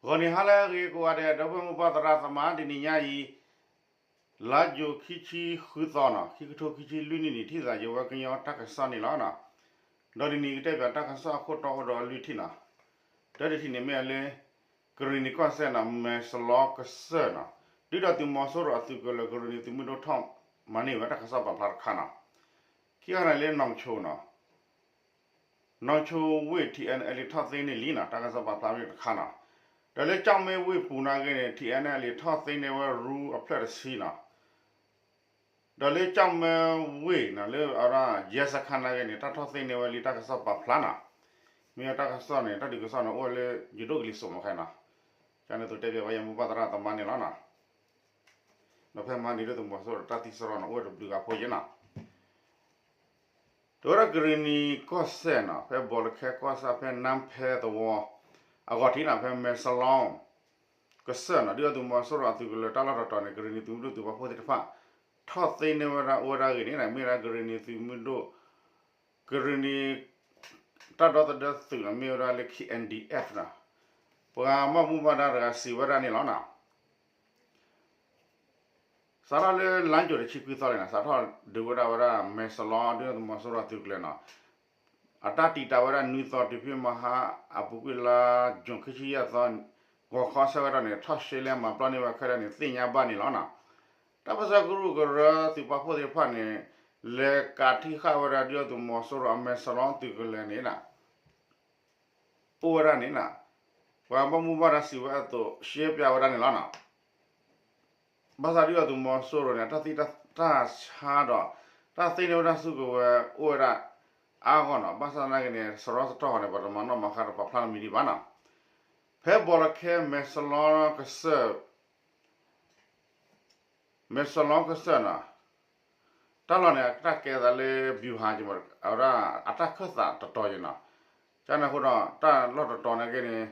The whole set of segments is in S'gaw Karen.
ဂီၤနံၤဟါလၢအဂ့ၤကိးဂၤဒဲး ဒီပုၢ်ဝဲၢ်မိၢ်ပၢ်သရၣ်သမါ တနံၤညါအံၤ လါယူၤခံဆံဃုသီနီၤ ခံကထိခံဆံလွံၢ်နံၣ်န့ၣ် ထံၣ်သးယဝဲကညီတၢ်ကစီၣ်န့ၣ်လီၤ. ဒီးတနံၤကတဲဘၣ်တၢ်ကစီၣ်အခိၣ်တီအိၣ်ဒီးလွံၢ်ထံၣ်နီၤ. တၢတထံၣ်န့ၣ်မ့ၢ်လၢ ကရံၣ်နံၤကီၢ်စဲၣ်နီၤ မဲၢ်စလီကစၢၢ်နီၤ ဒုၣ်ဒါသုးမီၤစိရိၤအသုးကလၢၤ ကရံၣ်နံၤသုးမုၢ်ဒိၣ်ထီၣ်မၤန့ၢ်ဝဲတၢ်ကစီၣ်ပာ်ဖျါတခါနီၤ. ခံခါန့ၣ်လၢနီၢ်ဆိနီၤ နီၢ်ဆိဝ့ၢ် ထံၣ်အဲၣ်အဲၣ်လံ ထီၣ်သ့န့ၢ်လံနီၤ တၢ်ကစီၣ်ပာ်ဖျါတခါနီၤ. ဒီးလၢကၠီၣ်မဲဝ့ၢ်ပူၤနာ်က့န့ၣ် ထံၣ်အဲၣ်အဲၣ်လံ ထီၣ်သ့န့ၢ်ဝဲရူအဖျၢၣ်တဆံနီၤ. ဒီးလၢကၠီၣ်မဲဝ့ၢ်နီၤ လၢအဝဲဒၣ် ယဲစခါနာ်က့န့ၣ် တၢ်ထီၣ်သ့န့ၢ်ဝဲလံ တၢ်ကစီၣ်ပာ်ဖျါနီၤ. မ့ၢ်တၢ်ကစီၣ်န့ၣ် တၢ်ဒုးကစီၣ်န့ၣ် အိၣ်ဝဲလၢယိၤဒိၣ်ကလံၤစိးမးခဲနီၤ. ကန့ၣ်သိးတဲဘၣ်ဝဲယမိၢ်ပၢ်သရၣ်သမါန့ၣ်လီၤနီၤ. ဒီးဖဲမၤန့ၣ်ဒုၣ်ဒါသုးမီၤစိရိၤတၢ်သံစရီနီၤ အိၣ်ဝဲတဘျုးဂၤဖိယဲနီၤ. တဲဝဲဒၣ်ကရံၣ်နံၤကီၢ်စဲၣ်နီၤ ဖဲဘီလၢခဲကီၢ်ဆၣ် ဖဲနါဖဲသဝီ အဂီၢ်ထံးနီၤ ဖဲမဲၢ်စလီကစၢၢ်နီၤ ဒုၣ်ဒါသုးမီၤစိရိၤအသုးကလၢၤတၢ်လီၢ်တတီၤန့ၣ် ကရံၣ်နံၤသုးမုၢ်ဒိၣ်သုးပာ်ဖှိၣ်သ့ၣ်တဖၣ် ထီၣ်သ့န့ၢ်ဝဲဒၣ်အိၣ်ဝဲဒၣ်အဂ့ၢ်န့ၣ် မ့ၢ်ဝဲဒၣ်ကရံၣ်နံၤသုးမုၢ်ဒိၣ် ကရံၣ်နံၤ တၢ်ဒီသဒၢသုးနီၤ မ့ၢ်ဝဲဒၣ်လၢ ခ့ၣ်အဲၣ်ဒံၣ်အဲၣ်နီၤ ပှၤဘၣ်မူဘၣ်ဒါတဂၤစံးဝဲဒၣ်န့ၣ်လီၤနီၤ. စးထီၣ်လၢလါယူၤတဆံခွံသီန့ၣ်နီၤ စးထီၣ်ဒုးဝဲဒၣ်ဝဲဒၣ် မဲၢ်စလီ ဒုၣ်ဒါသုးမီၤစိရိၤအသုးကလၢၤနီၤ အတၢ်တံာ်တာ်ဝဲဒၣ်နွံသီတုၤဖဲမဟါ အပူၤကွံာ်လါယူၤခံဆံယဲၢ်သီ ဂီၤခီဆၢကတီၢ်န့ၣ် ထီၣ်ရှဲလဲမၤပျီန့ၢ်ဝဲခဲလၢာ်န့ၣ် သ့ၣ်ညါဘၣ်န့ၣ်လီၤနီၤ. တၢ်ပၢဆှၢကရူၢ်ကရၢသုးပာ်ဖှိၣ်သ့ၣ်တဖၣ်န့ၣ် လဲၤကးထံဃာ်ဝဲဒၣ်ဒုၣ်ဒါသုးမီၤစိရိၤအမဲၢ်စလီသုးကလၢၤန့ၣ်နီၤ အိၣ်ဝဲဒၣ်န့ၣ်နီၤ ပှၤဘၣ်မူဘၣ်ဒါစံးဝဲအသိး ရှဲပၠးဝဲဒၣ်န့ၣ်လီၤနီၤ. ဘၣ်ဆၣ်ဒုၣ်ဒါသုးမီၤစိရိၤန့ၣ် တၢ်သံတၢ်ဆါဒီး တၢ်သ့န့ၢ်ဝဲဒၣ်စုကဝဲၤအိၣ်ဝဲဒၣ်အါဂီၢ်နီၤ. ဘၣ်ဆၣ်သနာ်က့န့ၣ် စရီစတီၢ်ဃီန့ၣ် ပှၤတမၤနီၣ်မၤဃါတပာ်ဖျါလၢမံၤဒံးဘၣ်နီၤ. ဖဲဘီလၢခဲမဲၢ်စလီကစၢၢ် မဲၢ်စလီကစၢၢ်နီၤ တၢ်လီၢ်န့ၣ် အတၢ်ကဲသးလၢ ဗျူဟာ ကမး အဝဲဒၣ်အတၢ်ခၢၣ်သးတတီၤယဲနီၤ. ကန့ၣ်အဃိဒီး တၢ်လီၢ်တတီၤနာ်က့န့ၣ်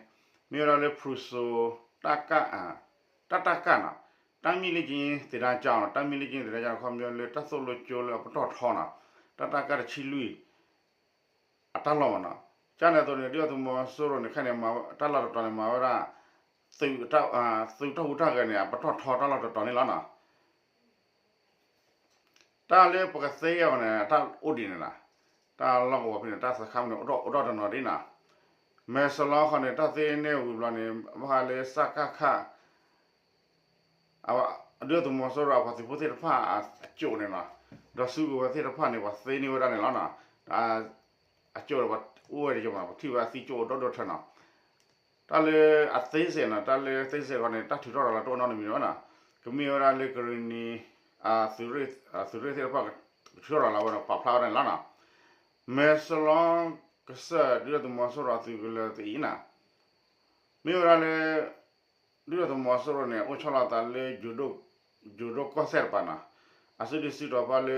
မ့ၢ်ဝဲဒၣ်လၢ ဖရူစိၤ တၢ်ကၣ် တၢ်တၢ်ကၣ်နီၤ တၢ်မံလ့က့သ့ၣ်ဒါကၠီနီၤ တၢ်မံလ့က့သ့ၣ်ဒါကၠီခီပညီလၢတၢ်သိၣ်လိကၠိလၢအပတီၢ်ထီနီၤ တၢ်တၢ်ကၣ်တဆံလွံၢ် အတၢ်လီၢ်မးနီၤ. ကန့ၣ်အသိးန့ၣ် ဒုၣ်ဒါသုးမီၤစိရိၤန့ၣ် ခဲန့ၣ် တၢ်လီၢ်တတီၤန့ၣ် မၤဝဲဒၣ် သုးတၢ်ဟူးတၢ်ဂဲၤန့ၣ် အပတီၢ်ထီတၢ်လီၢ်တတီၤန့ၣ်လီၤနီၤ. တၢ်လၢပကသ့အီၤန့ၣ် တၢ်အိၣ်ဒံးန့ၣ်လီၤ. တၢ်လီၢ်ကဝီၤဖဲန့ၣ် တၢ်စခါန့ၣ် အိၣ်ဒီးတနီၤဒ်နီၤ. မဲၢ်စလီဃီန့ၣ် တၢ်သ့န့ၢ်ဝံၤဘျီန့ၣ် ဘၣ်ဃးလၢစကခ ဒုၣ်ဒါသုးမီၤစိရိၤအပှၤသုးဖိသ့ၣ်တဖၣ်အကၠိၣ်န့ၣ်နီၤ, ဒီးစုကဝဲၤသ့ၣ်တဖၣ်န့ၣ် ပှၤသ့န့ၢ်ဝဲဒၣ်န့ၣ်လီၤနီၤ. အကၠိၣ်ဒီးပှၤအိၣ်ဝဲတကၠိၣ်မး ပထံၣ်ဝဲအသံကၠိၣ်အိၣ်ဒီဒိၣ်ထၢနီၤ. တၢ်လၢအသ့စ့ၢ်နီၤ, တၢ်လၢသ့စ့ၢ်ဃီန့ၣ် တၢ်ထုးထီၣ်ရၤလီၤတအိၣ်နီတမံၤန့ၣ်ဘၣ်နီၤ. ကမ့ၢ်ဝဲဒၣ်လၢကရံၣ်နံၤ သုးရ့ၣ်သ့ၣ်တဖၣ်ထုးထီၣ်ရၤလီၤဝဲဒီးပာ်ဖျါဝဲဒၣ်န့ၣ်လီၤနီၤ. မဲၢ်စလီကစၢၢ် ဒုၣ်ဒါသုးမီၤစိရိၤအသုးကလၢၤသ့ၣ်အံၤနီၤ, မ့ၢ်ဝဲဒၣ်လၢ ဒုၣ်ဒါသုးမီၤစိရိၤန့ၣ် အိၣ်ဆီလီၤသးလၢ ယိၤဒိၣ်ကီၢ်စဲၣ်တပၤနီၤ, အစုဒုးစုတီၤဖီလာ်လၢ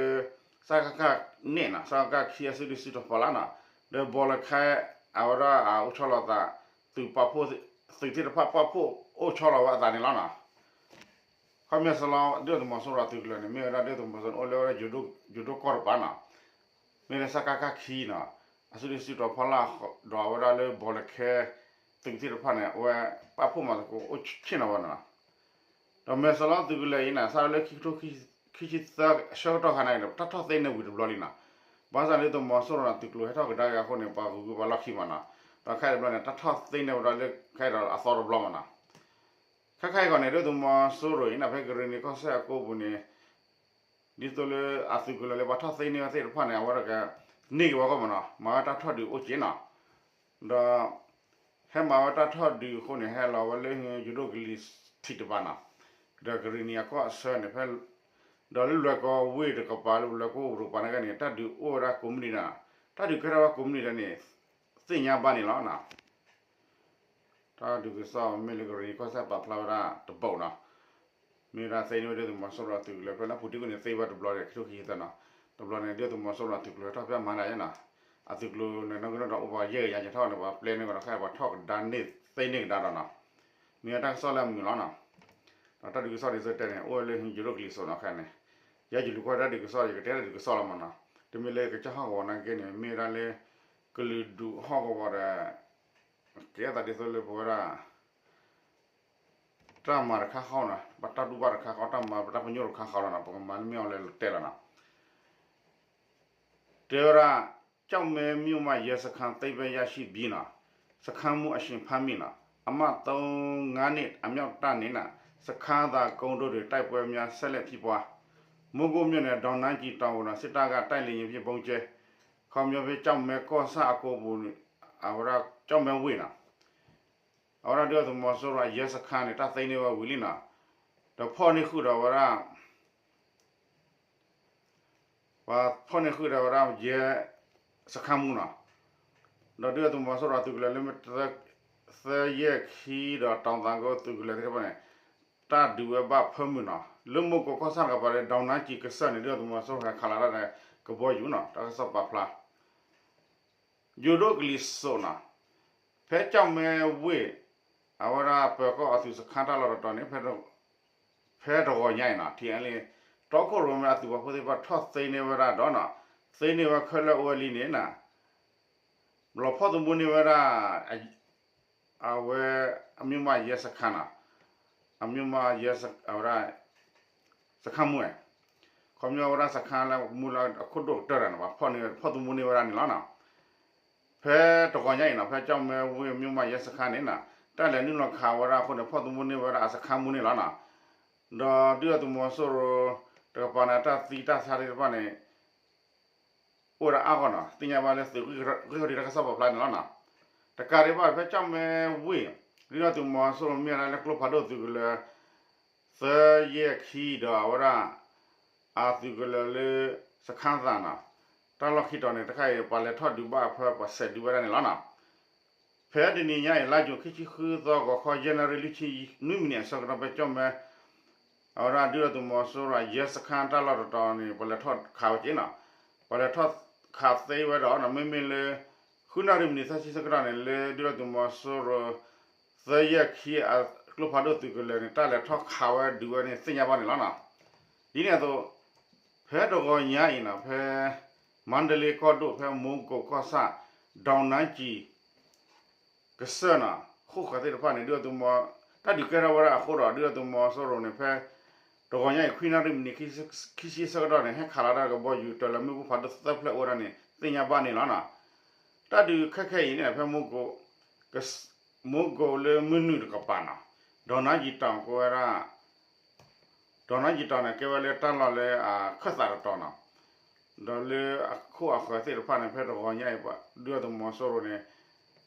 စကခ န့ၣ်နီၤ, စကခ ခံအစုဒုးစုတီၤဖီလာ်နီၤ, ဒီးဘီလၢခဲ အဝဲဒၣ်အအိၣ်ဆီလီၤသး သုးပာ်ဖှိၣ် သုးသ့ၣ်တဖၣ်ပာ်ဖှိၣ်အိၣ်ဆီလီၤဝဲအသးန့ၣ်လီၤနီၤ. ခီမ့ၢ်စလီ ဒုၣ်ဒါသုးမီၤစိရိၤအသုးကလၢၤန့ၣ် မ့ၢ်ဝဲဒၣ်ဒုၣ်ဒါသုးမီၤစိရိၤန့ၣ် အိၣ်လၢဝဲဒၣ် ယိၤဒိၣ်ကီၢ်တပၤနီၤ, မ့ၢ်လၢစကခ ခံနီၤ, အစုဒုးစုတီၤဖီလာ်ဒီးအဝဲဒၣ်လၢဘီလၢခဲ သုးသ့ၣ်တဖၣ်န့ၣ် အဝဲပာ်ဖှိၣ်မၤသကိးအိၣ်ဆ့ၣ်နီၤဝဲနီၤ. ဒီးမဲၢ်စလီသုးကလၢၤအံၤန့ၣ် စးလၢခံကထိခံဆံသၢဆၢကတီၢ်ခါန့ၣ် တၢ်ထီၣ်သ့န့ၢ်ဝံၤတဘျီလံနီၤ. ဘၣ်ဆၣ်ဒုၣ်ဒါသုးမီၤစိရိၤန့ၣ် သုးကျိၤဟဲထီၣ်ကဒါက့ၤအဃိန့ၣ် ပှၤဂုၤဂုၤပှၤလီၢ်ခံမးနီၤ. ဒီးခဲအံၤတဘျီန့ၣ် တၢ်ထီၣ်သ့န့ၢ်ဝဲဒၣ်လၢခဲအံၤဒီးအသီတဘျီမးနီၤ. ခဲခါအံၤဃီန့ၣ် ဒုၣ်ဒါသုးမီၤစိရိၤအံၤန့ၣ် ဖဲကရံၣ်နံၤကီၢ်စဲၣ်အကိပူၤန့ၣ် ဒ်သိးလၢအသုးကလၢၤလၢပှၤထီၣ်သ့န့ၢ်ဝဲသ့ၣ်တဖၣ်န့ၣ် အဝဲတကန့ၢ်က့ၤဝဲအဂီၢ်မးနီၤ, မၤဝဲတၢ်ထီၣ်ဒုးအိၣ်က့ၤနီၤ. ဒီး ဟဲမၤဝဲတၢ်ထီၣ်ဒုးအဃိန့ၣ် ဟဲလီၤဝဲလၢယိၤဒိၣ်ကလံၤထံးတပၤနီၤ, ဒီးကရံၣ်နံၤအကီၢ်အဆၢန့ၣ် ဖဲ ဒီးလၢလွဲၢ်ကီၢ်ဝ့ၢ်တကပၤ လၢလွဲၢ်ကီၢ်ဝ့ၢ်တကပၤန့ၣ်ဂ့ၤန့ၣ် တၢ်ဒုးအိၣ်ဝဲဒၣ်ကိးမုၢ်နံၤဒဲး, တၢ်ဒုးကဲထီၣ်ဝဲကိးမုၢ်နံၤဒဲးန့ၣ် သ့ၣ်ညါဘၣ်န့ၣ်လီၤနီၤ. တၢ်ဒုးကစီၣ်မ့ၢ်လၢကရံၣ်နံၤကီၢ်စဲၣ်ပာ်ဖျါဝဲဒၣ်တဘိနီၤ, မ့ၢ်ဝဲဒၣ်သ့န့ၢ်ဝဲဒုၣ်ဒါသုးမီၤစိရိၤအသုးကလၢၤ ဖဲလၢပူၤတံၢ်ကွံာ်န့ၣ်သ့ဝဲတဘျီန့ၣ် ခံကထိခံဆံသၢနီၤ, တဘျီန့ၣ် ဒုၣ်ဒါသုးမီၤစိရိၤအသုးကလၢၤထီၣ်ဖဲမၤနၤယဲနီၤ, အသုးကျိၤန့ၣ် နီၢ်ကနီၣ်ဒီးအိၣ်ပှၤယဲၢ်ကယၤကထီၣ်န့ၣ် ပှၤပျဲန့ၢ်ကဒီးခဲအံၤ ပှၤထီၣ်ကဒါန့ၢ်သ့န့ၢ်ကဒါဒီးနီၤ, မ့ၢ်ဝဲတၢ်ကစီၣ်လၢအမုာ်လီၤနီၤ. ဒီးတၢ်ဒုးကစီၣ်ဒ်သိးတဲန့ၣ် အိၣ်ဝဲလၢယိၤဒိၣ်ကလံၤစိးနီၤခဲန့ၣ်, ယဲယလူၤကွၢ်တၢ်ဒုးကစီၣ် ယကတဲတၢ်ဒုးကစီၣ်လီၤမးနီၤ, တမ့ၢ်လၢကစၢ်ဟီၣ်ကဝီၤနာ်က့န့ၣ် မ့ၢ်ဝဲဒၣ်လၢ ကလုာ်ဒူၣ်ဟီၣ်ကဝီၤဒီး ကဲသးဒ်သိးလၢပဝဲဒၣ် တၢ်မၤတခါဃီနီၤ, ပတၢ်ဒူၣ်ဘၣ်တခါဃီ, တၢ်မၤပတၢ်ပညိၣ်တခါဃီလီၤနီၤ, ပကမၤလၢမ့ၢ်အီၤလဲၤလီၤတဲာ်လီၤနီၤ. တဲဝဲဒၣ် ကျောက်မဲမြို့မှာ ရဲစခန်းသိမ်းပိုက်ရရှိပြီးနီၤ, စခန်းမှူးအရှင်ဖမ်းမိနီၤ, အမှတ်သုံးငါးနှစ် အမြောက်တပ်နဲ့နီၤ, စခန်းသာကုန်းတို့တွင် တိုက်ပွဲများဆက်လက်ဖြစ်ပွား, မိုးကုတ်မြို့နယ် ဒေါင်းနန်းကျီးတောင်ကိုနီၤ, စစ်တပ်က တိုက်လေယာဉ်ဖြင့် ဗုံးကြဲ, ခီပညီဖဲ ကျောက်မဲကီၢ်ဆၣ်အကိပူၤန့ၣ်, အဝဲဒၣ် ကျောက်မဲဝ့ၢ်နီၤ အဝဲဒၣ်ဒုၣ်ဒါသုးမီၤစိရိၤအ ရဲစခန်းန့ၣ် တၢ်သိမ်းန့ၢ်ဝဲဝံၤလံနီၤ, ဒီးဖီၣ်န့ၢ်ဃုာ်ဒီးဝဲဒၣ် ပှၤဖီၣ်န့ၢ်ဃုာ်ဒီးဝဲဒၣ် ရဲစခန်းမှူးနီၤ, ဒီးဒုၣ်ဒါသုးမီၤစိရိၤအသုးကလၢၤလၢ သၢယဲၢ်ခံဒီး တောင်သာကုန်း သုးကလၢၤသ့ၣ်တဖၣ်န့ၣ် တၢ်ဒုးဝဲဘၣ်ဖၢမုၢ်နီၤ, လၢမိုးကုတ်ကီၢ်ဆၣ်တကပၤလၢ ဒေါင်းနန်းကျီးကစၢၢ်န့ၣ် ဒုၣ်ဒါသုးမီၤစိရိၤဟဲခးလီၤတၢ်ဒီးကဘီယူၤနီၤ, တၢ်ကစီၣ်ပာ်ဖျါ ယိၤဒိၣ်ကလံၤစိးနီၤ, ဖဲကျောက်မဲဝ့ၢ် အဝဲဒၣ်ပၢၤကီၢ်အသုးစခန်းတၢ်လီၢ်တတီၤန့ၣ် ဖဲတဂီၤညါအံၤနီၤ, ထံအလ့ တီခိၣ်ရိၣ်မဲအသုးပာ်ဖှိၣ်သ့ၣ်တဖၣ်ထီၣ်သိမ်းန့ၢ်ဝဲဒၣ်ဒီးနီၤ, သိမ်းန့ၢ်ဝဲခဲလၢာ်အိၣ်ဝဲလံန့ၣ်နီၤ, ဘျီဖီၣ်သမူန့ၢ်ဝဲဒၣ် အဝဲ အမျိာ်မးယဲစခန်းနီၤ, အမျိာ်မးယဲ အဝဲဒၣ် စခန်းမှူး ခီပညီဝဲဒၣ် စခန်းလၢမူလၢအခိၣ်ဒိၣ်ကတၢၢ်တၢ်န့ၣ် ပှၤဖီၣ်န့ၢ် ဖီၣ်သမူန့ၢ်ဝဲဒၣ်န့ၣ်လီၤနီၤ. ဖဲတဂီၤညါအံၤနီၤ ဖဲကၠီၣ်မဲဝ့ၢ်မျိာ်မးယဲစခန်းန့ၣ်နီၤ တၢ်လဲၤနုာ်လီၤခးဝဲဒၣ်အဃိန့ၣ် ဖီၣ်သမူန့ၢ်ဝဲဒၣ်အ စခန်းမှူး န့ၣ်လီၤနီၤ. ဒီးဒုၣ်ဒါသုးမီၤစိရိၤတကပၤန့ၣ် တၢ်သံတၢ်သါသ့ၣ်တဖၣ်န့ၣ် အိၣ်ဝဲဒၣ်အါဂီၢ်နီၤ, သ့ၣ်ညါဘၣ်လၢသုးဂံၢ်ထီၣ်ဒံးတၢ်ကစီၣ်ပာ်ဖျါန့ၣ်လီၤနီၤ. တကးဒံးဘၣ် ဖဲကၠီၣ်မဲဝ့ၢ် ဒုၣ်ဒါသုးမီၤစိရိၤမ့ၢ်ဝဲဒၣ်လၢကျိဖးဒိၣ်သုးကလၢၤ သၢယဲၢ်ခံဒီးအဝဲဒၣ် အသုးကလၢၤလၢ စခန်းသာနီၤ, တၢ်လီၢ်ခံတီၤန့ၣ် တခါအံၤ ပှၤလဲၤထီၣ်ဒုးဘၣ်အဖၢ ပှၤစဲးဒုးဝဲဒၣ်န့ၣ်လီၤနီၤ. ဖဲတနံၤညါအံၤ လါယူၤခံဆံဃုသီ ဂီၤခီ ယဲၢ်နၣ်ရံၣ် လွံၢ်ဆံနွံမံးနံးအဆၢကတီၢ် ဖဲကၠီၣ်မဲ အဝဲဒၣ်ဒုၣ်ဒါသုးမီၤစိရိၤအယဲစခန်းတၢ်လီၢ်တတီၤန့ၣ် ပှၤလဲၤထီၣ်ခးဝဲက့နီၤ, ပှၤလဲၤထီၣ်ခးသ့ဝဲဒီးနီၤ မ့မ့ၢ်လၢ ဃုနၣ်ရံၣ်မံးနံးသၢဆံဆၢကတီၢ်န့ၣ် လၢဒုၣ်ဒါသုးမီၤစိရိၤ သၢယဲၢ်ခံအကျိဖးဒိၣ်သုးကလၢၤန့ၣ် တၢ်လဲၤထီၣ်ခးဝဲဒုးဝဲန့ၣ် သ့ၣ်ညါဘၣ်န့ၣ်လီၤနီၤ. ဒ်န့ၣ်အသိး ဖဲတဂီၤညါအံၤနီၤ ဖဲ မါဒလ့ကီၢ်ဒိၣ် ဖဲမူကိးကီၢ်ဆၣ် ဒေါင်းနန်းကျီး ကစၢၢ်နီၤ ဃိၣ်ဃၢၤသ့ၣ်တဖၣ်န့ၣ် ဒုၣ်ဒါသုးမီၤ တၢ်ဒုးကဲထီၣ်ဝဲဒၣ်အဃိဒီး ဒုၣ်ဒါသုးမီၤစိရိၤန့ၣ် ဖဲတဂီၤညါအံၤ ခွံနၣ်ရံၣ်မံးနံး ခံဆံဆၢကတီၢ်န့ၣ် ဟဲခးလီၤတၢ်ကဘီယူၤ တၢၤလီၤမ့ၣ်ပိၢ်ဖးဒိၣ်သၢဖျၢၣ်အိၣ်ဝဲဒၣ်န့ၣ် သ့ၣ်ညါဘၣ်န့ၣ်လီၤနီၤ. တၢ်ဒုးခဲခဲအံၤန့ၣ် ဖဲ မူကိးလၢမုၢ်နုာ်တကပၤနီၤ ဒေါင်းနန်းကျီး တောင် ကဝဲဒၣ် ဒေါင်းနန်းကျီး တောင် န့ၣ် ကဲဝဲလၢတၢ်လီၢ်လၢအခၢၣ်သးတတီၤနီၤ, ဒီးလၢအခိၣ်အဃၢၤသ့ၣ်တဖၣ်န့ၣ် ဖဲတဂီၤညါအံၤ ဒုၣ်ဒါသုးမီၤစိရိၤန့ၣ်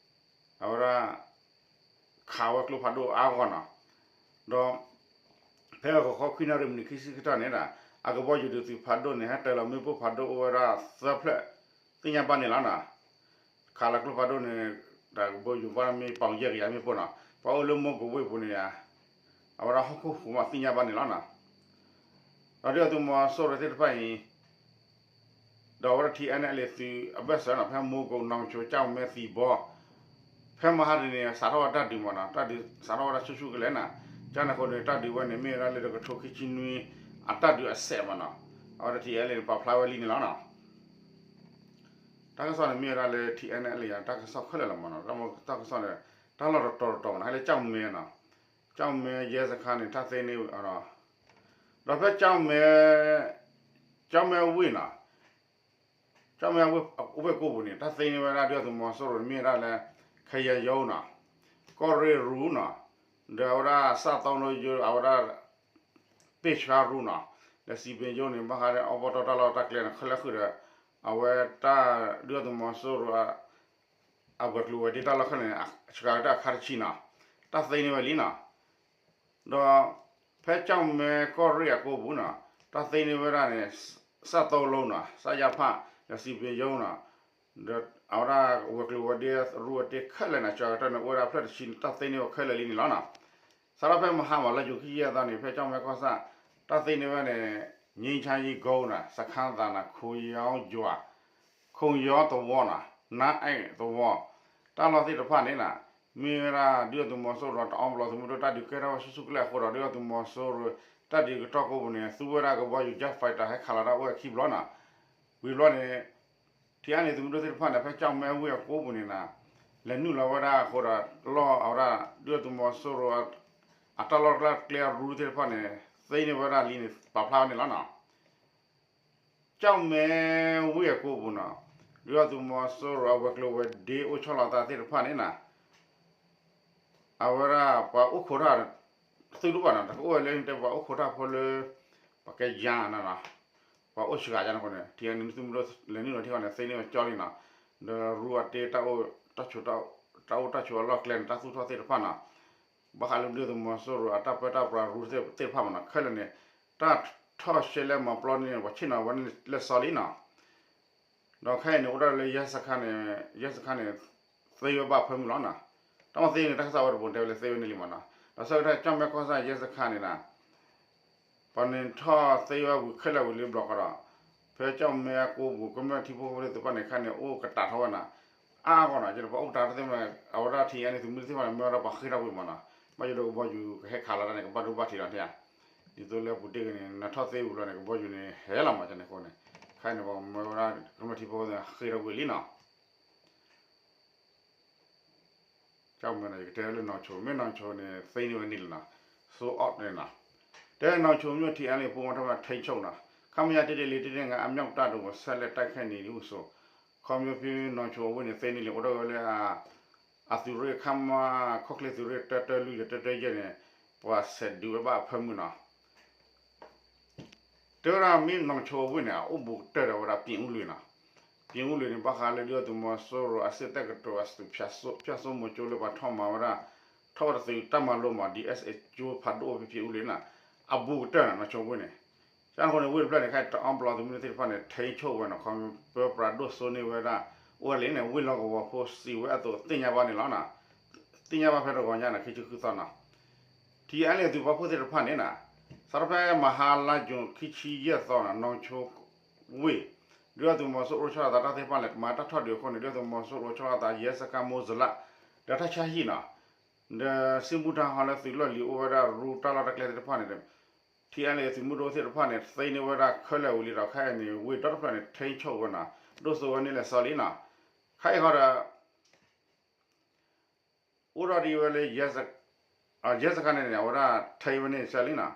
အဝဲဒၣ် ခးဝဲကျိဖးဒိၣ်အါဂီၢ်နီၤ, ဒီး ဖဲဂီၤခီခွံနၣ်ရံၣ်မံးနံးခံဆံဆၢကတီၢ်န့ၣ်ဒီး အကဘီယူၤဒုးသုးဖးဒိၣ်န့ၣ် ဟဲတၢၤလီၤမ့ၣ်ပိၢ်ဖးဒိၣ်အိၣ်ဝဲဒၣ်သၢဖျၢၣ် သ့ၣ်ညါဘၣ်န့ၣ်လီၤနီၤ. ခးလီၤကျိဖးဒိၣ်န့ၣ် တၢ်ကဘီယူၤဘၣ်မ့ၢ်ပီၣ်ယဲၢ်ကယၤမ့ၣ်ပိၢ်နီၤ, ပှၤအိၣ်လၢမူကိးဝ့ၢ်ပူၤန့ၣ် အဝဲဒၣ်ဟီၣ်ခိၣ်ဟူးမးသ့ၣ်ညါဘၣ်န့ၣ်လီၤနီၤ. ဒီးဒုၣ်ဒါသုးမီၤစိရိၤသ့ၣ်တဖၣ်အံၤ ဒီးအဝဲဒၣ် ထံအဲၣ်အဲၣ်လ်အ့ သုးအဘၢၣ်စၢၤနီၤ ဖဲမူကိး နောင်ချို ကၠီၣ်မဲ သံဘီ ဖဲမဟါတနံၤန့ၣ် စးထီၣ်ဝဲတၢ်ဒုးမးနီၤ, တၢ်ဒုးစးထီၣ်ဝဲဒၣ်ဆူၣ်ဆူၣ်ကလဲာ်နီၤ, ကန့ၣ်အဃိန့ၣ် တၢ်ဒုးဝဲန့ၣ် မ့ၢ်ဝဲဒၣ်လၢတကထိခံဆံနွံ အတၢ်ဒုးအစဲးမးနီၤ, အဝဲဒၣ် ထံအဲၣ်အဲၣ်လ်အ့ န့ၣ် ပာ်ဖျါဝဲလံန့ၣ်လီၤနီၤ. တၢ်ကစီၣ်န့ၣ်မ့ၢ်ဝဲဒၣ်လၢ ထံအဲၣ်အဲၣ်လ်အ့ တၢ်ကစီၣ်ခဲလၢာ်လီၤမးနီၤ, တၢ်ကစီၣ်န့ၣ် တၢ်လီၢ်တတီၤတတီၤမးနီၤ, ဟဲလၢကၠီၣ်မဲနီၤ, ကၠီၣ်မဲယဲစခန်းန့ၣ် တၢ်သ့န့ၢ်အီၤဒီး ဒီးဖဲကၠီၣ်မဲ ကၠီၣ်မဲဝ့ၢ်နီၤ, ကၠီၣ်မဲဝ့ၢ်အဝ့ၢ်ကိပူၤန့ၣ် တၢ်သ့န့ၢ်ဝဲဒၣ်ဒုၣ်ဒါသုးမီၤစိရိၤန့ၣ် မ့ၢ်ဝဲဒၣ်လၢ ခယံရုံးနီၤ, ကီၢ်ရ့ၣ်ရုံးနီၤ, ဒီးအဝဲဒၣ်စၣ်သီလိယိ အဝဲဒၣ် ပ့ၢ်ဆှါရူနီၤ, ဒီးစံးပင်ယိန့ၣ် ဘၣ်ဃးဒီးအီၣ်ဘီတီၢ်တၢ်လီၢ်တၢ်ကျဲန့ၣ် ခဲလၢာ်ဃုာ်ဒီး အဝဲတၢ်ဒုၣ်ဒါသုးမီၤစိရိၤ အဝဲၤကျိၤဝဲၤဒ့တၢ်လီၢ်ခဲလၢာ်န့ၣ် စှၤကတၢၢ်အခါတဆံနီၤ, တၢ်သ့န့ၢ်ဝဲလံနီၤ. ဒီးဖဲကၠီၣ်မဲကီၢ်ရ့ၣ်အကိပူၤနီၤ, တၢ်သ့န့ၢ်ဝဲဒၣ်န့ၣ် စၣ်သီလိနီၤ, စၣ်ယၣ်ဖၣ်, ဒီးစံးပင်ယိနီၤ, ဒီးအဝဲဒၣ်ဝဲၤကျိၤဝဲၤဒ့ရူဝဲတ့ခဲလၢာ်န့ၣ် စှၤကတၢၢ်န့ၣ် အိၣ်ဝဲဒၣ်ဖျၢၣ်တဆံန့ၣ် တၢ်သ့န့ၢ်ဝဲခဲလၢာ်လံန့ၣ်လီၤနီၤ. စးထီၣ်ဖဲမဟါမး လါယူၤခံဆံယဲၢ်သီန့ၣ် ဖဲကၠီၣ်မဲကီၢ်ဆၣ် တၢ်သ့န့ၢ်ဝဲန့ၣ် ငြိမ်းချမ်းရေးကုန်းနီၤ, စခန်းသာနီၤ, ခုံရုံးယွၤ ခုံရုံးသဝီနီၤ, နါအဲၣ်သဝီ တၢ်လီၢ်သ့ၣ်တဖၣ်န့ၣ်နီၤ, မ့ၢ်ဝဲဒၣ်ဒုၣ်ဒါသုးမီၤစိရိၤတအီဘျီသုးမုၢ်ဒိၣ် တၢ်ဒုးကဲထီၣ်ဝဲဆူၣ်ဆူၣ်ကလဲာ်အဃိဒီး ဒုၣ်ဒါသုးမီၤစိရိၤ တၢ်ဒုးကတီၢ်ကိပူၤန့ၣ် သူဝဲဒၣ်ကဘီယူၤ jet fighter ဟဲခးလီၤတၢ်အိၣ်ဝဲခံဘျီနီၤ. ဝံၤဘျီန့ၣ် ထံအါန့ၣ်သုးမုၢ်ဒိၣ်သ့ၣ်တဖၣ်န့ၣ် ဖဲကၠီၣ်မဲဝ့ၢ်အကိပူၤန့ၣ်နီၤ, လဲၤနုာ်လီၤဝဲဒၣ်အဃိဒီး လီၢ်အဝဲဒၣ် ဒုၣ်ဒါသုးမီၤစိရိၤ အတၢ်လီၢ်တၢ်ကျဲအရူသ့ၣ်တဖၣ်န့ၣ် သ့န့ၢ်ဝဲဒၣ်လံန့ၣ် ပာ်ဖျါဝဲန့ၣ်လီၤနီၤ. ကၠီၣ်မဲဝ့ၢ်အကိပူၤနီၤ, ဒုၣ်ဒါသုးမီၤစိရိၤအဝဲၤကျိၤဝဲၤဒ့အိၣ်ဆီလီၤသးသ့ၣ်တဖၣ်န့ၣ်နီၤ, အဝဲဒၣ်ပှၤအိၣ်ခိးတၢ် သုးဒူၣ်ဘၣ်နီၤ, တကအိၣ်ဝဲလၢတဲပှၤအိၣ်ခိးတၢ်ဖိလၢ ပှၤကဲယါနီၤ, ပှၤအိၣ်စှၤယါန့ၣ်အဃိန့ၣ် ထံဂၤန့ၣ် သုးမုၢ်ဒိၣ်လဲၤနုာ်လီၤထံဂီၢ်န့ၣ် သ့န့ၢ်ဝဲကၠီလံနီၤ, ဒီးရူအတ့ တၢ်အိၣ်တၢ်ဆိးအလီၢ်ကျဲန့ၣ် တၢ်သူၣ်ထီၣ်သ့ၣ်တဖၣ်နီၤ, ဘၣ်ဃးလၢဒုၣ်ဒါသုးမီၤစိရိၤအတၢ်ပၢတၢ်ပြးရူသ့ၣ်တဖၣ်မနီၤ, ခဲလၢာ်န့ၣ် တၢ်ထီၣ်ရှဲလဲၣ်မၤပျီန့ၣ် ပှၤဆ့ၣ်နီၤဝဲန့ၣ်လၢစီလံနီၤ. ဒီးခဲအံၤန့ၣ် အိၣ်ဒၣ်လၢယဲစခါန့ၣ်, ယဲစခါန့ၣ် သ့ဝဲဘၣ်ဖၢမုၢ်လီၤနီၤ. တၢ်မ့ၢ်သ့န့ၣ် တၢ်ကစီၣ်ဝဲတဘိတဲဝဲလၢသ့ဝဲန့ၣ်လံမနီၤ. ဒီးဆၢကတီၢ်ကၠီၣ်မဲကီၢ်ဆၣ်ယဲစခါန့ၣ်နီၤ ပှၤန့ၣ်ထီၣ်သ့ဝဲဝံၤခဲလၢာ်ဝံၤလံဘျီဃီဒီး ဖဲကၠီၣ်မဲအကိပူၤ ကမျၢၢ်ထံဖိကီၢ်ဖိသ့ၣ်တဖၣ်န့ၣ် ခဲအံၤန့ၣ် အိၣ်ကတးထီၣ်ဝဲနီၤ, အါအါဂီၢ်နီၤ, ပှၤအိၣ်ကတးထီၣ်သ့ၣ်မး အဝဲဒၣ်ထံဂၤန့ၣ် သုးမုၢ်သ့ၣ်တဖၣ်န့ၣ် မ့ၢ်ဝဲဒၣ်ပှၤဃ့ၢ်ထီၣ်ကွံာ်မနီၤ, ဘၣ်ယိၣ်ဒီးကဘီယူၤကဟဲခးလီၤတၢ်န့ၣ် ကဘၣ်ဒိဘၣ်ထံးလီၤန့ၣ်ဧါ, ဒ်သိးလၢအပူၤတ့ၢ်ဂ့ၤန့ၣ် နထီၣ်သ့ဝံၤလီၤန့ၣ် ကဘီယူၤန့ၣ်ဟဲလီၤမးန့ၣ်အဃိန့ၣ်, ခဲအံၤန့ၣ် ပှၤမ့ၢ်ဝဲဒၣ်ကမျၢၢ်ထံဖိကီၢ်ဖိသ့ၣ်ဃ့ၢ်ထီၣ်ကွံာ်လံနီၤ. ကမ့ၢ်နီၤ ယကတဲလၢနီၢ်ဆိ မ့ၢ်နီၢ်ဆိန့ၣ် သ့န့ၢ်ဝဲန့ၣ်လီၤနီၤ, စိအီၣ်န့ၣ်နီၤ, တဲနီၢ်ဆိမြို့ ထံအါလံ ပူမထီၣ်မး ထိန်းချုပ်နီၤ, ခမရ တစ်တစ်လေး တစ်တစ်ငါး အမြောက်တပ်တော်ကို ဆက်လက်တိုက်ခိုက်နေဦးဆို, ခီဖျိနီၢ်ဆိအဝ့ၢ်န့ၣ် သ့န့ၢ်လံ အိၣ်ထီၣ်ဝဲလၢ အသုးရ့ၣ် ခမရ ခီၣ်ချ့သုးရ့ၣ် တၢတၢလွံၢ်ဒီး တၢတၢယဲၢ်န့ၣ် ပှၤဆဲးဒုးဝဲဘၣ်အဖၢမုၢ်နီၤ. တဲဝဲဒၣ်မ့ၢ်နီၢ်ဆိအဝ့ၢ်န့ၣ် အအိၣ်ဘူးကတၢၢ်ဒီးဝဲဒၣ် ပြင်ဦးလွင်နီၤ, ပြင်ဦးလွင်န့ၣ် ဘၣ်ဃးလၢဒုၣ်ဒါသုးမီၤစိရိၤ အစစ်တက္ကသိုလ် အသုး ဖျၢၣ်စိမိၤကၠိလၢပှၤထီၣ်မၤဝဲဒၣ် ထီၣ်ဝဲဒၣ်သုးတၢ်မၤလိမး ဒီး အက်စ်အ့ ကၠိဖးဒိၣ်အိၣ်ဖဲ ပြင်ဦးလွင်နီၤ, အဘူးကတၢၢ်နီၤ နီၢ်ဆိအဝ့ၢ်န့ၣ်, ကန့ၣ်အဃိန့ၣ် ဝ့ၢ်တဖျၢၣ်န့ၣ် ခဲအံၤတအီဘျီသုးမုၢ်သ့ၣ်တဖၣ်န့ၣ် ထိန်းချုပ်ဝဲနီၤ, ခီဖျိပၢပြးဒိၣ်စိန့ၢ်ဝဲဒၣ် အိၣ်ဝဲလံန့ၣ် ဝ့ၢ်လီၢ်ကဝီၤဖိစံးဝဲအသိးသ့ၣ်ညါဘၣ်န့ၣ်လီၤနီၤ, သ့ၣ်ညါဘၣ်ဖဲတဂီၤညါန့ၣ် ခံဆံဃုသီနီၤ. ထံအါလံအသုးပာ်ဖှိၣ်သ့ၣ်တဖၣ်န့ၣ်နီၤ, စးထီၣ်ဖဲမဟါလါယူၤ ခံဆံယဲၢ်သီနီၤ နီၢ်ဆိဝ့ၢ် ဒုၣ်ဒါသုးမီၤစိရိၤအိၣ်ဆီလီၤသးတၢ်သ့ၣ်တဖၣ်လဲၣ် မၤတၢ်ထီၣ်ဒုးအဃိန့ၣ် ဒုၣ်ဒါသုးမီၤစိရိၤအိၣ်ဆီလီၤသး ရဲစခန်း မိုးဇလ ဒီးတၢ်ဆါဟံၣ်နီၤ, ဒီးစံးမူထါဟီလၢသုးလီၢ်လံၤအိၣ်ဝဲဒၣ်ရူတၢ်လီၢ်တၢ်ကျဲသ့ၣ်တဖၣ်န့ၣ်ဒီး ထံအါလံသုးမုၢ်ဒိၣ်သ့ၣ်တဖၣ်န့ၣ် သ့န့ၢ်ဝဲဒၣ်ခဲလၢာ်ဝံၤလံဒီး ခဲအံၤန့ၣ် ဝ့ၢ်ဒီတဖျၢၣ်န့ၣ် ထိန်းချုပ်ဝဲနီၤ, ဒိၣ်စိဝဲန့ၣ်လၢစီလံနီၤ, ခဲအံၤဃီဒီး အိၣ်ထီၣ်ဒံးဝဲလၢ ရဲစခန်းန့ၣ်န့ၣ် အဝဲဒၣ်ထိန်းဝဲန့ၣ်စဲလံနီၤ,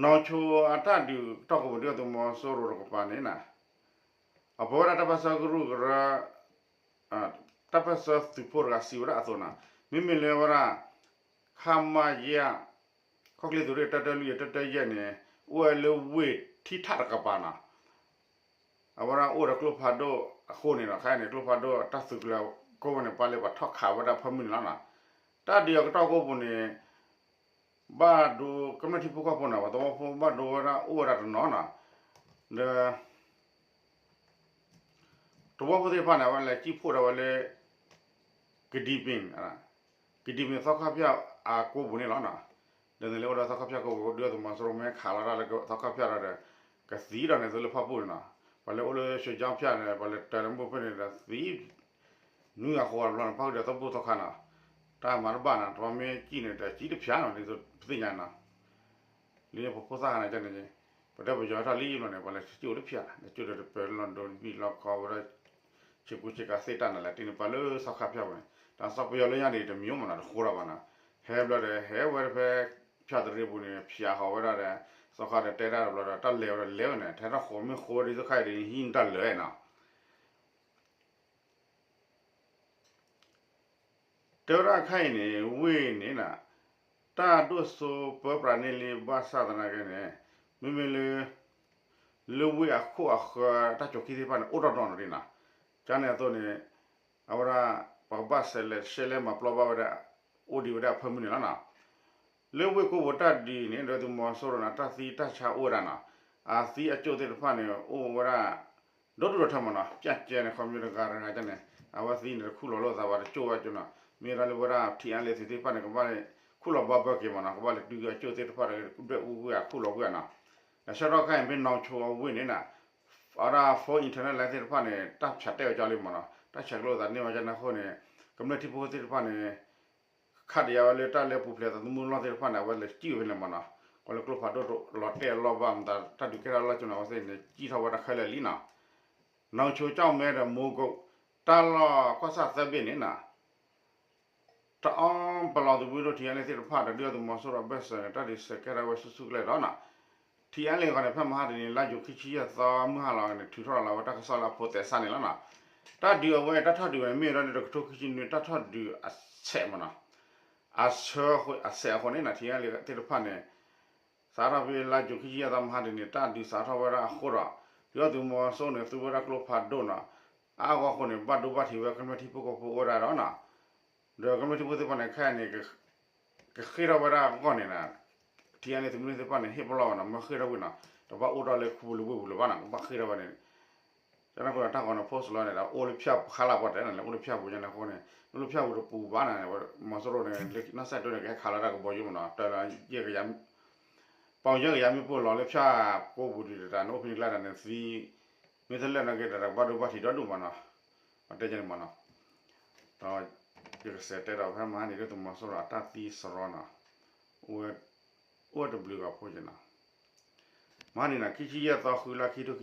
နီၢ်ဆိအတၢ်ဒုးကတီၢ်ကိးပူၤ ဒုၣ်ဒါသုးမီၤစိရိၤတကပၤန့ၣ်နီၤ, အပၢဝဲဒၣ်တၢ်ပၢၢ်ဆၢကရူၢ်ကရၢ တၢ်ပၢၢ်ဆၢသုးဖိတဂၤစံးဝဲဒၣ်အသိးနီၤ, မ့မ့ၢ်လၢဝဲဒၣ် ခမရ ခီၣ်ချ့သုးရ့ၣ် တၢတၢလွံၢ် တၢတၢယဲၢ်န့ၣ် အိၣ်ဝဲလၢဝ့ၢ်ထံထၣ်တကပၤနီၤ, အဝဲဒၣ်အိၣ်ဒီးကျိဖးဒိၣ်အဃိန့ၣ်ဒီး ခဲအံၤန့ၣ် ကျိဖးဒိၣ်တၢ်သုးကျဲၤကိးဝဲန့ၣ် ပာ်လၢပှၤထီၣ်ခးဝဲဒၣ်ဖၢမုၢ်န့ၣ်လီၤနီၤ, တၢ်ဒုးအကတီၢ်ကိးပူၤန့ၣ် ဘၣ်ဒိကမျၢၢ်ထံဖိကီၢ်ဖိနီၤ ပှၤသဝီဖိဘၣ်ဒိဝဲဒၣ်အိၣ်ဝဲဒၣ်တနီၤနီၤ, ဒီး သဝီဖိသ့ၣ်တဖၣ်န့ၣ် အဝဲလဲၤစံၣ်ဖှိၣ်ဒီးဝဲလၢ ကဒံပ့ၤ, ကဒံပ့ၤသီခါဖၠၣ်အကိးပူၤန့ၣ်လီၤနီၤ, ဒီးန့ၣ်လၢအိၣ်ဒီးသီခါဖၠၣ်ကိးပူၤ ဒုၣ်ဒါသုးမီၤစိရိၤမ့ၢ်ခးလီၤတၢ်လၢသီခါဖၠၣ်ဒီး ကသံဒီးန့ၣ် သုလၢဖီပူၤန့ၣ်နီၤ, ပှၤလၢအိၣ်လၢရွှေချောင်းဖၠၣ်န့ၣ် ပှၤလဲၤတၢၤလၢမိၢ်ဖျၢၣ်န့ၣ်ဒီးသံ နွံဂၤဃိးဂၤတဘျီန့ၣ် ပၣ်ဃုာ်ဒီးသီပူၤသီခါနီၤ, တၢ်မၤတဘၣ်နီၤ တဘျီမ့ၢ်စံၣ်န့ၣ် တစံၣ်တဖၠၣ်နီၤ ဒ်သိးပသ့ၣ်ညါနီၤ, လၢပဖိသၣ်ခါန့ၣ်န့ၣ် ပတဲပယီၤတၢ်လံဘျီန့ၣ် ပှၤလဲၤစံၣ်အိၣ်တဖၠၣ် လဲၤစံၣ်ဒီးတပၢၤလီၢ်ဒိဘံၣ်လီၢ်ခီဝဲဒၣ် ဆ့ကူဆ့ကၤသ့ၣ်တၢ်န့ၣ် လဲၤတ့န့ၣ် ပှၤလၢသီခါဖၠၣ်ပူၤန့ၣ် တၢ်သီပယီၤလၢညါန့ၣ် တမံၤမးနီၤ တဃိထီၣ်ဘၣ်နီၤ, ဟဲဘျီဒီး ဟဲဝဲတဖဲ ဖၠၣ်တရံးပူၤန့ၣ် ဖၠၣ်ဃီၤဝဲဒၣ်ဒီး သီခါဒီးတဲတၢ်တဘျီဒီး တၢ်လဲၤဝဲဒီးလဲၤဝဲန့ၣ် ထဲတၢ်ဃိးမ့ၢ်ဃိဒ်သိးခါအံၤဒီး ဟံးတၢ်လၢာ်နီၤ တဲဝဲဒၣ်ခဲအံၤန့ၣ် ဝ့ၢ်န့ၣ်နီၤ တၢ်ဒိၣ်စိပၢပြးန့ၢ်လံဘၣ်ဆၣ်သနာ်က့န့ၣ် မ့မ့ၢ်လၢ လၢဝ့ၢ်အခိၣ်အဃၢၤတၢ်ကိးခံသ့ၣ်တဖၣ်န့ၣ် အိၣ်ထီၣ်ဒီးနီၤဒ်နီၤ, ကန့ၣ်အသိးန့ၣ် အဝဲဒၣ် ပှၤကဘၣ်ဆဲးလဲၤရှဲလဲမၤပျီဘၣ်ဝဲဒၣ် အိၣ်ဒံးဝဲဒၣ်အဖၢမုၢ်န့ၣ်လီၤနီၤ. လၢဝ့ၢ်ကိးပူၤတၢ်ဒုးန့ၣ် ဒုၣ်ဒါသုးမီၤစိရိၤန့ၣ် တၢ်သံတၢ်ဆါအိၣ်ဝဲဒၣ်နီၤ, အသံအကၠိၣ်သ့ၣ်တဖၣ်န့ၣ် အိၣ်ဝဲဒၣ် ဒီဒူၣ်ဒီထၢမးနီၤ, ပျၢ်ကဲန့ၣ် ခီဖျိတဂၤတဂၤန့ၣ် အဝဲသံန့ၣ် တခူၣ်လီၤလိာ်သးဘၣ် တကၠိၣ်ဝဲကၠိၣ်နီၤ, မ့ၢ်ဒၣ်လၢဝဲဒၣ် ထံအါလ့ၤ သုးသ့ၣ်တဖၣ်န့ၣ် ကဘၣ် ခူၣ်လီၤဘၣ်ဘၢက့ၤမးနီၤ, ကဘၣ်လဲၤတုၤက့ၤအကၠိၣ်သ့ၣ်တဖၣ်ဒီး ဒွဲၣ်အူဝဲ ခူၣ်လီၤဝဲနီၤ. ဒီးဆၢကတီၢ်ခဲအံၤ မ့ၢ်နီၢ်ဆိအဝ့ၢ်န့ၣ်နီၤ အဝဲဒၣ် phone internet line သ့ၣ်တဖၣ်န့ၣ် တၢ်ဖၠးတဲာ်ဝဲကၠီလံမးနီၤ, တၢ်ဆဲးကျိးသးန့ၢ်ဝဲကၠီန့ၣ်အဃိန့ၣ် ကမျၢၢ်ထံဖိသ့ၣ်တဖၣ်န့ၣ် ခးဒံးဝဲလၢတၢ်လၢပူၤဖျဲးသးသမူလီၢ်သ့ၣ်တဖၣ်န့ၣ် အဝဲလဲၤစံၣ်ဝဲဖဲန့ၣ်မးနီၤ, ကွၢ်လၢကျိဖးဒိၣ်လီၤတဲာ်အလီၢ်ဘၣ်မတၤ တၢ်ဒုးကဲထီၣ်လီၢ်ကၠိန့ၣ် အဝဲသ့ၣ်န့ၣ် စံၣ်ထီၣ်ဝဲဒၣ်ခဲလၢာ်လံနီၤ. နီၢ်ဆိကၠီၣ်မဲဒီး မိၤကိး တၢ်လီၢ်ကီၢ်ဆၣ်သၢဘ့ၣ်န့ၣ်နီၤ တအီပလီၢ်သုးမုၢ်ဒိၣ် ထံအါလ့သ့ၣ်တဖၣ်ဒီး ဒုၣ်ဒါသုးမီၤစိရိၤအဘၢၣ်စၢၤန့ၣ် တၢ်ဒုးစဲးကဲထီၣ်ဝဲဆူၣ်ဆူၣ်ကလဲာ်ဒီးနီၤ, ထံအါလ့အဂီၢ်န့ၣ် ဖဲမဟါတနံၤ လါယူၤခံဆံယဲၢ်သီမုၢ်ဟါလီၤန့ၣ် ထုးထီၣ်လီၤဝဲတၢ်ကစီၣ်လၢအဖိးသဲးစးန့ၣ်လီၤနီၤ. တၢ်ဒုးအဝဲ တၢ်ထီၣ်ဒုးဝဲန့ၣ် မ့ၢ်ဝဲဒၣ်လၢတကထိခံဆံနွံ တၢ်ထီၣ်ဒုးအဆဲးမ့ၢ်နီၤ, အဆၢအဆဲးအဃိန့ၣ်နီၤ ထံအါလ့သ့ၣ်တဖၣ်န့ၣ် စးထီၣ်ဖဲလါယူၤခံဆံယဲၢ်သီမဟါတနံၤန့ၣ် တၢ်ဒုးစးထီၣ်ဝဲဒၣ်အဃိဒီး ဒုၣ်ဒါသုးမီၤစိရိၤန့ၣ် သူဝဲဒၣ်ကျိဖးဒိၣ်နီၤ, အါအါဂီၢ်ဂီၢ်အဃိန့ၣ် ဘၣ်ဒိဘၣ်ထံးဝဲကမျၢၢ်ထံဖိကီၢ်ဖိအိၣ်ဝဲဒၣ်ဒီးနီၤ, ဒီးကမျၢၢ်ထံဖိသ့ၣ်တဖၣ်န့ၣ် ခဲအံၤန့ၣ် ကဃ့ၢ်ထီၣ်ဝဲဒၣ်အဂီၢ်န့ၣ်နီၤ, ထံအါလ့သုးမုၢ်ဒိၣ်သ့ၣ်တဖၣ်န့ၣ် ဟ့ၣ်ပလီၢ်ဝဲနီၤ, မ့ၢ်ဃ့ၢ်ထီၣ်ဝံၤနီၤ တဘၣ်အိၣ်ထီၣ်လၢခူပူၤလၢဝ့ၢ်ပူၤလၢၤဘၣ်နီၤ, ကဘၣ်ဃ့ၢ်ထီၣ်ဝဲန့ၣ် ကနၢ်ကီၢ်ဒီးတၢ်ဂီၤန့ၣ် post လီၤန့ၣ်ဒီး အိၣ်လၢဖၠၣ်ပူၤခါလၢပှၤတဲန့ၣ် အိၣ်လၢဖၠၣ်ပူၤညါန့ၣ်အဃိန့ၣ် အိၣ်လၢဖၠၣ်ပူၤတပူၤဘၣ်န့ၣ် မီၤစိရိၤန့ၣ် လၢနီၢ်စဲးတိၢ်န့ၣ် ကဟဲခးလီၤတၢ်ကဘီယူၤမ့ၢ်နီၤ, တၢ်လၢယဲၢ်ကယၤ ပီၣ်ယဲၢ်ကယၤမ့ၢ်ပိၢ်လီၤလၢဖၠၣ်ကိးပူၤဒံးတၢ်န့ၣ် အိၣ်ဖဲန့ၣ်ကျါတၢ်န့ၣ်သံ, မ့ၢ်တလဲၣ်နာ်က့ဒီး တၢ်ကဘၣ်ဒိဘၣ်ထံးဒီဒူၣ်မ့ၢ်နီၤ, အတဲန့ၣ်မ့ၢ်နီၤ, ဒီးယကစးတဲဒီးဖဲမဟါန့ၣ် ဒုၣ်ဒါသုးမီၤစိရိၤအတၢ်သံစရီနီၤ, အိၣ်ဝဲတဘျုးဂၤဖိက့နီၤ, မဟါန့ၣ်နီၤ ခံဆံယဲၢ်သီ ဃုလါ ခံထိခံ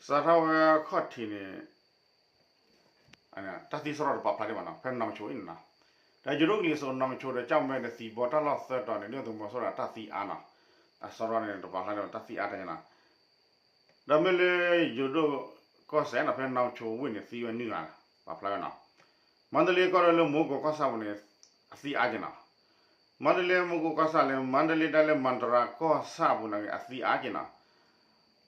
ဆံလွံၢ်နီၤ စးထီၣ်ဝဲခီၣ်ထံးန့�် တၢ်သံစရီတပာ်ဖျါဒံးဘၣ်နီၤ ဖဲနီၢ်ကဆိးအံၤန့ၣ်နီၤ, ဒီးယိၤဒိၣ်ကလံၤစိးနီၢ်ကဆိးဒီး ကၠီၣ်မဲဒီးသံဘီတၢ်လီၢ်သၢတီၤန့ၣ် ဒုၣ်ဒါသုးမီၤစိရိၤအတၢ်သံအါနီၤ, အစရီန့ၣ် တပာ်ဖျါဒံးဘၣ်တၢ်သံအါတၢ်န့ၣ်နီၤ, ဒီးမ့ၢ်လၢယိၤဒိၣ်ကီၢ်စဲၣ်နီၤ ဖဲနီၢ်ကဆိးဝ့ၢ်န့ၣ် သံဝဲနွံဂၤ ပာ်ဖျါဝဲနီၤ, မါတလ့ကီၢ်ဒီးလၢမိၤကိးကီၢ်ဆၣ်ပူၤန့ၣ် အသံအါက့နီၤ မါတလ့မိၤကိးကီၢ်ဆၣ်လၢ မါတလ့ဒၣ်လၢမၤတရၤကီၢ်ဆၣ်ပူၤန့ၣ် အသံအါက့နီၤ,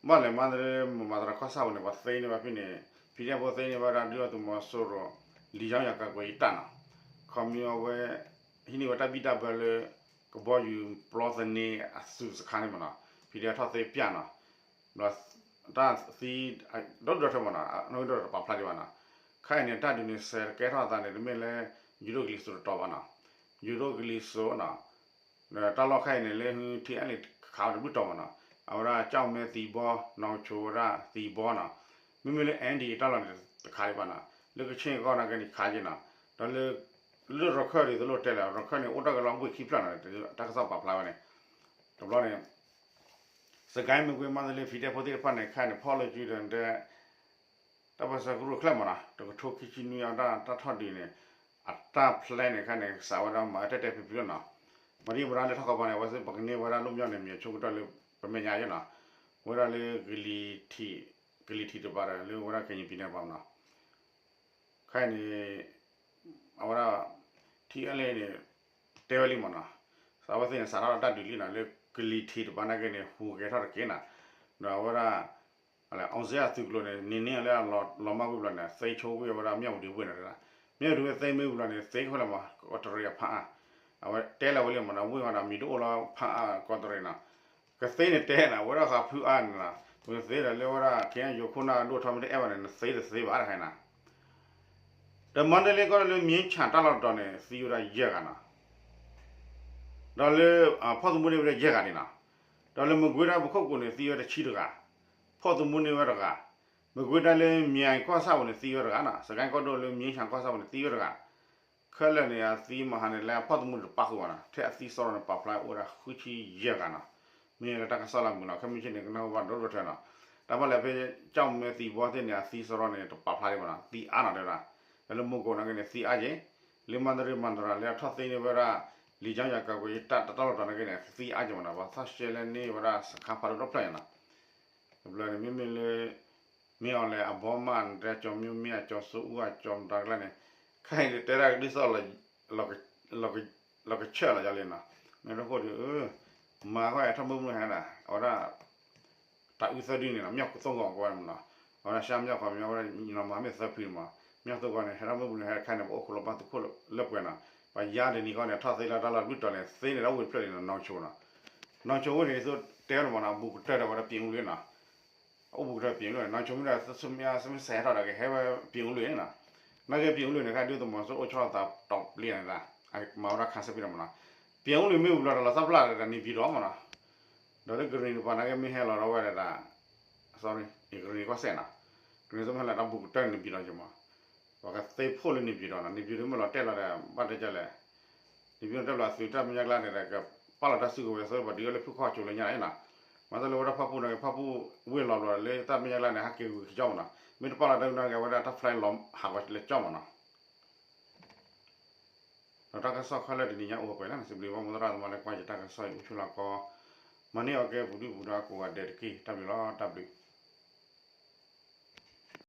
ဘၣ်လဲၣ် မါတလ့မၤတရၤကီၢ်ဆၣ်ပူၤန့ၣ် ပှၤသ့န့ၢ်ဝဲဖဲန့ၣ် PDF ဖိသ့န့ၢ်ဝဲဒၣ်ဒုၣ်ဒါသုးမီၤစိရိၤ လံာ်ယါယၤကၤကွဲးယတၢ်နီၤ, ခီမ့ၢ်အဝဲ ဟံးန့ၢ်ဝဲတၢ်ဘံၣ်တၢ်ဘၢလၢ ကဘီယူၤပျီသန့အသူၣ်စခါန့ၣ်မ့ၢ်နီၤ, PDF ထီၣ်သ့ပျၢ်နီၤ, တၢ်သံ ဒီဒူၣ်ဒီထၢမ့ၢ်နီၤ နီၢ်ကဒီးတပာ်ဖျါဒံးဘၣ်နီၤ, ခဲအံၤန့ၣ် တၢ်ဒုးန့ၣ် စဲးကဲထီၣ်အသးန့ၣ် တမ့ၢ်လၢ ယိၤဒိၣ်ကလံၤစိးတတီၤဘၣ်နီၤ, ယိၤဒိၣ်ကလံၤစိးနီၤ တၢ်လီၢ်ခဲအံၤန့ၣ် လၢဟုထံအါလ့ၤခးဝဲတဘျုးတီၤမ့ၢ်နီၤ, အဝဲဒၣ်ကၠီၣ်မဲသံဘီ နီၢ်ကဆိးဝဲဒၣ်သံဘီနီၤ, မ့မ့ၢ်လၢ အၣ်အၣ်ဒီး တၢ်လီၢ်န့ၣ်တခးဒံးဘၣ်နီၤ, လၢကဆ့ၣ်ကီၢ်နာ်က့န့ၣ်ခးက့နီၤ, ဒီးလၢ လၢရခၢၣ်ဒ်သိးလိၣ်တဲလဲၣ် ရခၢၣ်န့ၣ် အိၣ်တၢ်ကလီၤဘှ့ၣ်ခံဖျၢၣ်နီၤ, တၢ်ကစီၣ်ပာ်ဖျါဝဲန့ၣ်, တဘျီန့ၣ် စကဲမ့ၢ်ကွ့ မါတလ့ PDF ဖိသ့ၣ်တဖၣ်န့ၣ် ခဲအံၤန့ၣ် ဖီၣ်လၢစုဒီး တၢ်ပၢၢ်ဆၢကရူၢ်ချၢမ့ၢ်နီၤ တကထိခံဆံနွံအတၢ်ထီၣ်ဒုးန့ၣ် အတၢ်ဖျဲန့ၣ် ခဲအံၤန့ၣ် စးဝဲဒၣ်မၤဝဲတဲာ်တဲာ်ဖျုးဖျုးလီၤနီၤ, မၤဒ်ပရၢလၢထီၣ်ကီးပၤန့ၣ် အဝဲသ့ၣ်ပကန့ၢ်ဝဲဒၣ်လီၢ်မညီန့ၣ် မ့ၢ်အဆိကတၢၢ်လၢ ပမဲာ်ညါယဲနီၤ, ဝဲဒၣ်လၢ ကလံၤထံးတပၤဒီး လၢဝဲဒၣ်ကညီပံၤန့ၣ်တပၤမ့ၢ်နီၤ ခဲအံၤန့ၣ် အဝဲဒၣ် ထံအါလ့ၤန့ၣ် တဲဝဲလံမ့ၢ်နီၤ, အဝဲသ့ၣ်န့ၣ် စးထီၣ်တၢ်ဒုးလံနီၤ လၢကလံၤထံးတပၤနာ်က့န့ၣ် ဟူးဂဲၤထီၣ်တက့ၢ်နီၤ, ဒီးအဝဲဒၣ် အောင်ဇေယျသုးကျိၤန့ၣ် န့ၢ်န့ၢ်လၢအလီၤမၢ်ဝံၤဘျီန့ၣ် သ့ဆိဝ့ၢ်ဝဲဒၣ်မၠၣ်ဝတံၤဝ့ၢ်န့ၣ်, မၠၣ်ဝတံၤဝ့ၢ်သ့မ့ၢ်ဝံၤဘျီန့ၣ် သ့ဃီလၢမ့ၢ် ကီးတရံးအဖးအါ, အဝဲတဲလီၤဝဲလံမ့ၢ်နီၤ ဝ့ၢ်ဝဲဒၣ်မံၤတအိၣ်လၢဖးအါကီးတရံးနီၤ ကသ့န့ၣ်တဲန့ၣ် အဝဲဒၣ်ဃးဖုအါန့ၣ်နီၤ ပကသ့ဒီးလၢဝဲဒၣ် ခ့ယိၤခိၣ်နၢ်ဒိၣ်ထီၣ်မ့ၢ်တအဲၣ်ဘၣ်န့ၣ် နသ့တသ့ဘၣ်တခါနီၤ, ဒီးမါတလ့ကီၢ်လၢမၠ့ဆၣ်တၢ်လီၢ်တတီၤန့ၣ် သံဝဲဒၣ်ယဲၢ်ဂၤနီၤ, ဒီးလၢ ဖီၣ်သမူန့ၢ်ဝဲဒၣ်ယဲၢ်ဂၤန့ၣ်နီၤ, ဒီးလၢမကွ့တၢ်ပခိၣ်ကိးန့ၣ် သံဝဲတဆံတဂၤ, ဖီၣ်သမူန့ၢ်ဝဲတဂၤ, မကွ့တၢ်လၢမၠဲကီၢ်ဆၣ်ပူၤန့ၣ် သံဝဲတဂၤနီၤ စကဲကီၢ်ဒိၣ်လၢမၠ့ဆၣ်ကီၢ်ဆၣ်ပူၤန့ၣ် သံဝဲတဂၤ ခဲလၢာ်န့ၣ် အသံမဟါန့ၣ် လၢအဖီၣ်သမူန့ၣ်တပာ်ဃုာ်ဘၣ်နီၤ ထဲအသံစရီန့ၣ် ပာ်ဖျါအိၣ်ဝဲဒၣ်ဃုဆံယဲၢ်ဂၤနီၤ, မ့ၢ်လၢတၢ်ကစီၣ်လၢမုာ်နီၤ ခဲမုၢ်ဆ့ၣ်န့ၣ် ကနၢ်ဟူဘၣ်ဒိၣ်ဒိၣ်ထၢနီၤ, တၢ်ဘၣ်လဲၣ်ဖဲ ကၠီၣ်မဲသံဘီသ့ၣ်န့ၣ် အသံစရီန့ၣ် တပာ်ဖျါဒံးဘၣ်နီၤ သံအါနီၤတဲဝဲဒၣ်, ဒီးလၢမိၤကိးနာ်က့န့ၣ် သံအါက့ၤ, လၢမၤတရံးမၤတရၤလၢအထီၣ်သ့န့ၢ်ဝဲဒၣ် လံာ်ကၠီယၤကၤကွဲးယတၢ်တၢ်လီၢ်တတီၤနာ်က့န့ၣ် သံအါက့ၤမ့ၢ်နီၤ ပှၤသီၣ်ရှဲလဲန့ၢ်ဝဲဒၣ်စခါဖးဒိၣ်တဖျၢၣ်ညါနီၤ တဘျီန့ၣ် မ့မ့ၢ်လၢ မ့ၢ်အီၤလဲၣ် အဘီမး နတဲကၠီၤမ့ၢ်မ့ၢ် အကၠီၤစိအူအကၠီၤမတၤကျါန့ၣ် ခဲအံၤတဲဒၣ်ကဒုးသီၣ် လီၤကဆၢၣ်လီၤယါလံနီၤ, မ့ၢ်တခိၣ်ဒီး မၤဃီထီၣ်မုၢ်မုၢ်ဟဲဒၣ် အဝဲဒၣ် တၢ်အုၣ်သၢဒုန့ၣ်နီၤ မၠၣ်သိဂီၤကီးဝဲမ့ၢ်နီၤ, အဝဲဒၣ်ရှါမၠၣ်ခီမ့ၢ်ဝဲဒၣ် ညီမၤမ့ၢ်သၢဖုန့ၣ်မး, မၠၣ်သိဂီၤန့ၣ် ဟဲထီၣ်မုၢ်မုၢ်န့ၣ် ဟဲခါန့ၣ် ပအိၣ်ခိးလီၤဘၣ်သုးခိၣ်လၢပှဲၤနီၤ, ပှၤယါတနံၤဃီန့ၣ် ထီၣ်သ့လၢတၢ်လီၢ်တဘျုးတီၤန့ၣ် သ့န့ၢ်ဒၣ်ဝ့ၢ်တဖျၢၣ်လံနီၤ နီၢ်ဆိနီၤ, နီၢ်ဆိဝ့ၢ်န့ၣ် ဒ်သိးတဲဝဲန့ၣ်မးနီၤ ဘူးကတၢၢ်ဒီးဝဲဒၣ် ပြင်ဦးလွင်နီၤ အိၣ်ဘူးကတၢၢ် ပြင်ဦးလွင် နီၢ်ဆိမ့ၢ်ဒၣ် သုမ့ၢ်စဲးထီၣ်ဒီးကဟဲဝဲ ပြင်ဦးလွင်န့ၣ်နီၤ, နာ်က့ ပြင်ဦးလွင်န့ၣ် ခဲဒုးသုးမီၤစိရိၤအိၣ်ဆီလီၤသးတီၤပျံၤန့ၣ်ဒၣ် မၤဝဲဒၣ်ခါဆၢပံၤနီၤမးနီၤ, ပြင်ဦးလွင်မ့ၢ်ဝံၤလီၤဒီးလီၤသၣ်ဖျါဒီး နေပြည်တော်မးနီၤ, ဒီးလၢကရံၣ်နံၤတပၤနာ်က့ မ့ၢ်ဟဲလီၤဒီးဝဲဒၣ် sorry ကရံၣ်နံၤကီၢ်စဲၣ်နီၤ, ကရံၣ်နံၤသုးမ့ၢ်ဟဲလီၤဒီးဘူးကတၢၢ် နေပြည်တော်က့ၤမး, ပှၤကသ့ဖိလၢ နေပြည်တော်နီၤ, နေပြည်တော်မ့ၢ်လီၤတဲာ်လီၤဒီး ဘၣ်တဲကလဲၣ် နေပြည်တော်တဲာ်ဘျီသုးတၢ်မဲာ်ညါကျါန့ၣ်ဒီး ကပာ်လီၤတၢ်စုကဝဲၤသ့ ပှၤဒုးလၢဖုခီၣ်ကၠိလၢညါအံၤနီၤ, မၤသးလၢဝဲဒၣ်ဖၣ်ပူၣ်န့ၣ် ဖၣ်ပူၣ်ဝ့ၢ်လီၤဘျီလၢတၢ်မဲာ်ညါကျါန့ၣ် ဟဲက့ၤဝံၤကကၠီမးနီၤ, မ့ၢ်တပာ်လီၤတၢ်ဂုၤနာ်က့ၤဝဲဒၣ်တၢ် flight လီၤဟးဂီၤလၢကၠီၣ်မးနီၤ. ဒီးတၢ်ကစီၣ်ခဲလၢာ်တနံၤညါအိၣ်ဝဲပှဲၤလံ, စံးဘျုးဘၣ်မိၢ်သရၣ်သမါလၢကွၢ်ယတၢ်ကစီၣ်အံၤအိၣ်ဆူၣ်လီၤကီ, မၤန့ၢ်အီၤကဲပူၤဒုၣ်ပူၤဒါကိးဂၤဒဲးတက့ၢ်. တၢ်ဘျုးလီၤ, တၢ်ဘျုး.